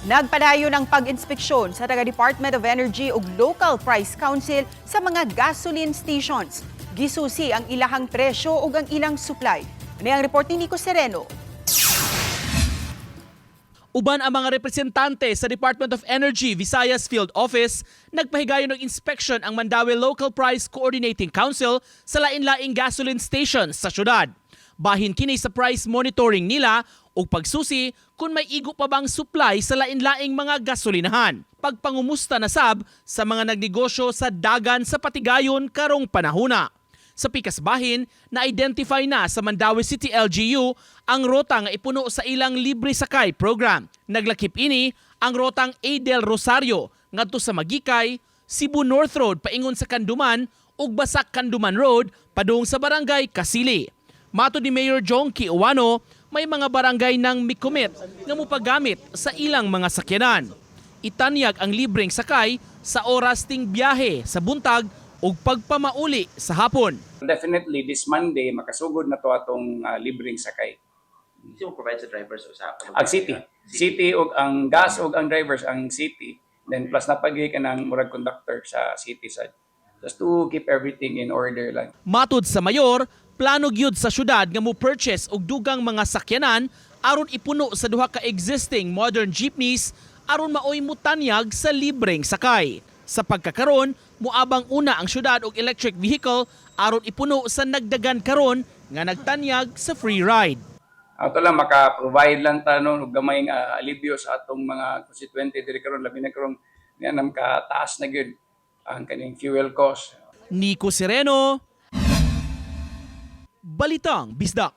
Nagpadayon ang pag-inspeksyon sa taga Department of Energy ug Local Price Council sa mga gasoline stations. Gisusi ang ilahang presyo ug ang ilang supply. Ani ang report ni Nico Sereno. Uban ang mga representante sa Department of Energy Visayas Field Office, nagpahigayon og inspection ang Mandaue Local Price Coordinating Council sa lain-laing gasoline stations sa syudad. Bahin kini sa price monitoring nila ug pagsusi kung may igo pa bang supply sa lain-laing mga gasolinahan. Pagpangumusta na sab sa mga nagnegosyo sa dagan sa patigayon karong panahuna. Sa pikas bahin, na-identify na sa Mandaue City LGU ang rota nga ipuno sa ilang libre sakay program. Naglakip ini ang rotang A. Del Rosario ngadto sa Magikay, Cebu North Road paingon sa Canduman ug Basak Canduman Road padung sa Barangay Kasili. Matod ni Mayor Jonkie Ouano, may mga barangay nang mikomit nga mupagamit sa ilang mga sakyanan. Itanyag ang libreng sakay sa oras ting biyahe sa buntag ug pagpamauli sa hapon. Definitely this Monday makasugod na to atong libreng sakay. Sino provide sa drivers o sa Ang city, city ug ang gas ug ang drivers ang city. Then plus napagay ka ng murag conductor sa city sa just to keep everything in order lang. Matud sa mayor, plano gyud sa syudad nga mo purchase og dugang mga sakyanan aron ipuno sa duha ka existing modern jeepneys aron maoy mutanyag sa libreng sakay. Sa pagkakaron, muabang una ang syudad og electric vehicle aron ipuno sa nagdagan karon nga nagtanyag sa free ride. Ato lang maka-provide lang ta no og gamay nga alibyo sa atong mga constituente diri karon, labi na karon nga nam kataas na gyud ang kaning fuel cost. Nico Sereno, Balitang Bisdak.